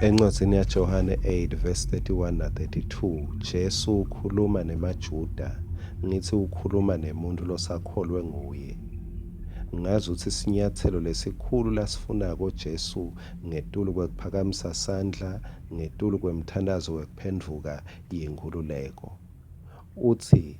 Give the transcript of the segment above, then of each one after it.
Encwadzini yaJohane 8 verse 31 na 32, Jesu ukhuluma nemaJuda, ngitsi ukhuluma nemuntfu losakholwe nguye. Ngazuthi sinyatselo lesikhulu lasifunako Jesu ngetulu kwekuphakamisa sandla, ngetulu kwemthandazo wekuphendvuka, yinkhululeko. Utsi,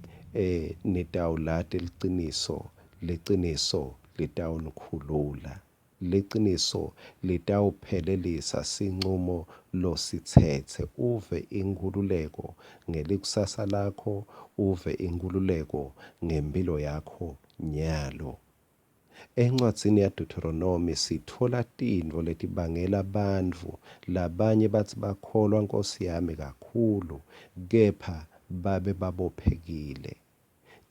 nitawulati liciniso, liciniso litawunikhulula. Liciniso litawuphelelisa sincumo lositsetse, uve inkhululeko ngelikusasa lakho, uve inkhululeko ngempilo yakho nyalo. Encwadzini yaDeuteronomy sitfola tintfo letibangela bantfu labanye batsi bakholwa Nkosi yami kakhulu, kepha babe babophekile.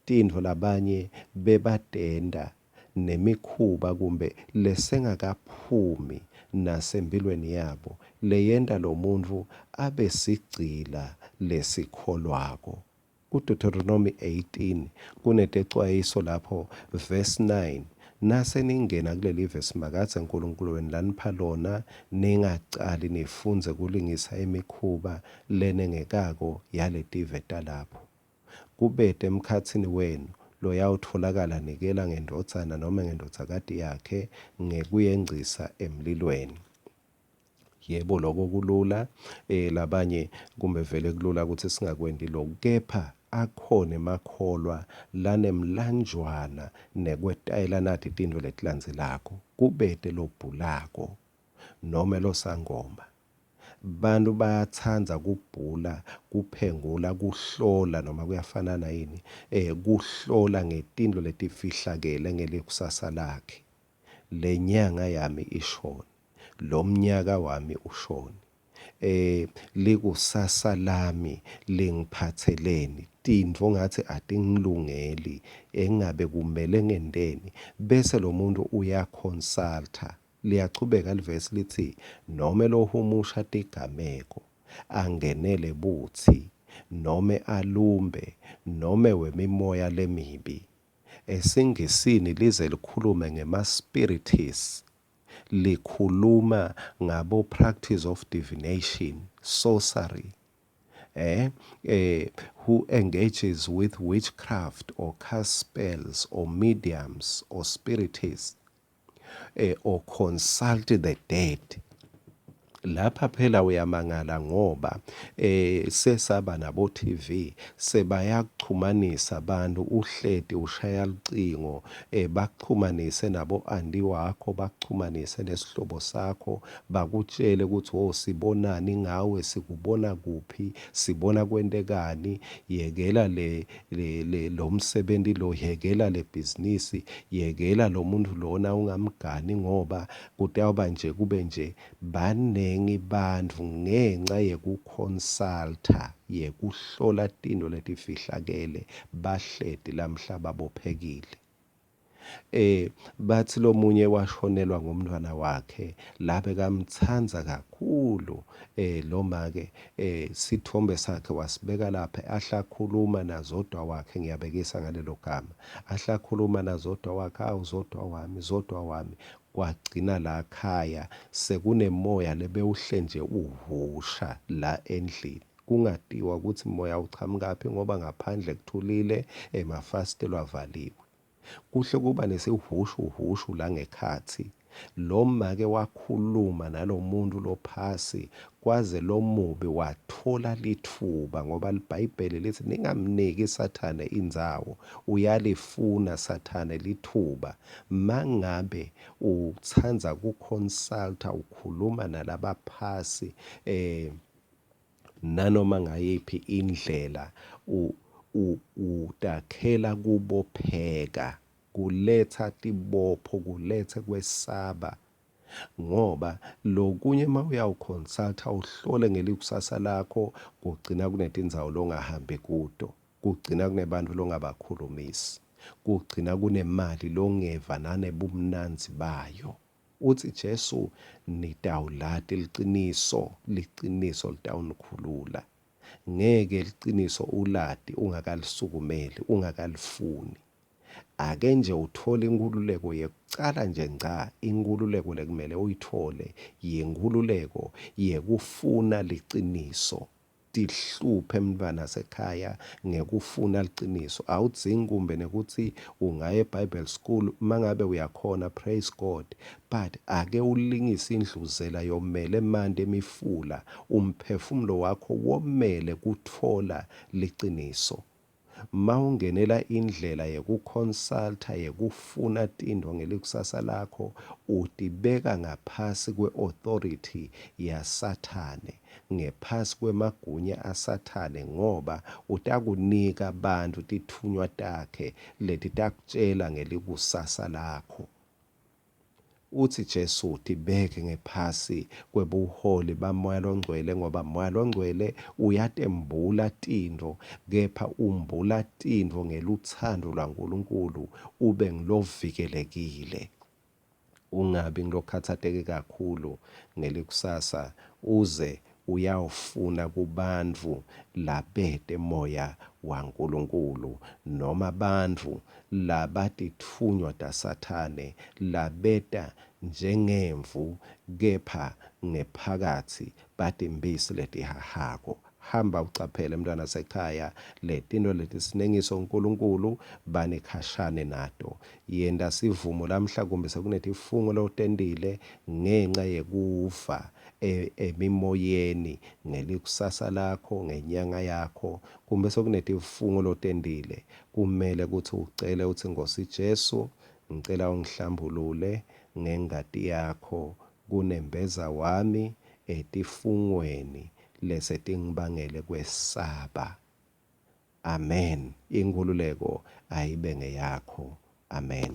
Tintfo labanye bebatenta nemikhuba kumbe lesengakaphumi nasemphilweni yabo leyenta lomuntfu abe sigcila lesikholwako. KuDeuteronomy 18 kunetecwayiso lapho verse 9, naseningena kulelive Simakadze Nkulunkulu wenu lanipha lona, ningacali nifundze kulingisa imikhuba lenengekako yaletive talapho. Kubete emkhatsini wenu loyawutfolakala anikela ngendvodzana nome ngendvodzakati yakhe ngekuyengcisa emlilweni. Yebo, lokho kulula, labanye kumbe vele kulula ukuthi singakwenti lokhu, kepha akhona emakholwa lanemlanjwana nekwetayela nati tintfo letilandzelako. Kubete lobhulako nome losangoma. Bantu bayatsandza kubhula, kuphengula, kuhlola noma kuyafanana yini, kuhlola ngetintfo letifihlakele ngelikusasa lakhe. Lenyanga yami ishoni, lomnyaka wami ushoni, likusasa lami lingiphatseleni, tintfo ngathi atingilungeli, engabe kumele ngenteni, bese lo muntu uyaconsulta. Liyachubeka livesi lithi, nome lohumusha tigameko angenele butsi, nome alumbe, nome wemimoya lemibi. EsiNgisini lize likhulume ngema-spiritists, likhuluma ngabo practice of divination, sorcery, who engages with witchcraft or cast spells or mediums or spiritists, or consult the dead. Lapha phela uyamangala ngoba sesaba nabo TV, sebayakuchumanisa abantu, uhleti ushaya lucingo, bakuchumanise nabo anti wakho, bakuchumanise nesihlobo sakho, bakutshele ukuthi oh sibonani ngawe, sikubona kuphi, sibona kwentekani, yekela le lo msebenzi lo, yekela le bhizinisi, yekela lo muntu lona ungamgani ngoba kutawuba nje kube nje. Banengi bantfu ngenca yekuconsulta, yekuhlola tintfo letifihlakele, bahleti lamhla babophekile. Bathi lomunye washonelwa ngumntwana wakhe labe kamtsandza kakhulu, lo make, sithombe sakhe wasibeka lapha, ahlakhuluma naZodwa wakhe, ngiyabekisa ngalelo gama, ahlakhuluma naZodwa wakhe, awu Zodwa wami, Zodwa wami. Kwagcina la khaya sekunemoya lebewuhle nje uhusha la endlini, kungatiwa ukuthi moya uchamukaphi ngoba ngaphandle kuthulile, emafasitelo avaliwe. Kuhle kuba nesihushuhushu la ngekhatsi. Lo make wakhuluma nalomuntu lophasi kwaze lomubi wathola litfuba, ngoba liBhayibheli lithi ningamniki Sathane indzawo, uyalifuna Sathane litfuba. Mangabe utsandza kuconsulta, ukhuluma nalabaphasi, nanoma ngayiphi indlela utakhela kubopheka, kuletha tibopho, kulethe kwesaba, ngoba lokunye uma uyawuconsulta uhlole ngelikusasa lakho, kugcina kunetindzawo longahambi kuto, kugcina kunebantu longabakhulumisi, kugcina kunemali longeva nanebumnandzi bayo. Uthi Jesu, nitawulati liciniso, liciniso litawunikhulula. Ngeke liciniso ulati ungakalisukumeli, ungakalifuni. Ake nje uthole inkhululeko yekucala nje ngca, inkhululeko lekumele uyithole yinkhululeko yekufuna liciniso. Tihluphe mntfwana sekhaya ngekufuna liciniso. Awudzingi kumbe nekutsi ungaye eBible school, mangabe uyakhona, praise God, but ake ulingise indluzela yomele emanti emifula, umphefumulo wakho womele kutfola liciniso. Mawungenela indlela yekuconsulta, yekufuna tintfo ngelikusasa lakho, utibeka ngaphasi kwe-authority yaSathane, ngephasi kwemagunya aSathane, ngoba utakunika bantfu titfunywa takhe letitakutjela ngelikusasa lakho. Utsi Jesu, Tibeke ngephasi kwebuholi baMoya loNgcwele, ngoba Moya loNgcwele uyatembula tintfo, kepha umbula tintfo ngelutsandvo lwaNkulunkulu, ube ngulovikelekile. Ungabi ngulokhatsateke kakhulu ngelikusasa uze uyawufuna kubantfu labete Moya waNkulunkulu, noma bantfu labatitfunywa taSathane, labeta njengemvu kepha ngephakatsi batimphisi letihahako. Hamba ucaphele mntwana sekhaya, letintfo letisinengiso Nkulunkulu bani khashane nato. Yenta sivumo lamhla kumbe sekunetifungo lotentile ngenca yekuva e, emimoyeni ngelikusasa lakho, ngenyanga yakho, kumbe sekunetifungo lotentile, kumele kutsi ucele utsi Nkhosi Jesu, ngicela ungihlambulule ngengati yakho kunembeza wami etifungweni lesetingibangele kwesaba. Amen. Inkhululeko ayibe ngeyakho. Amen.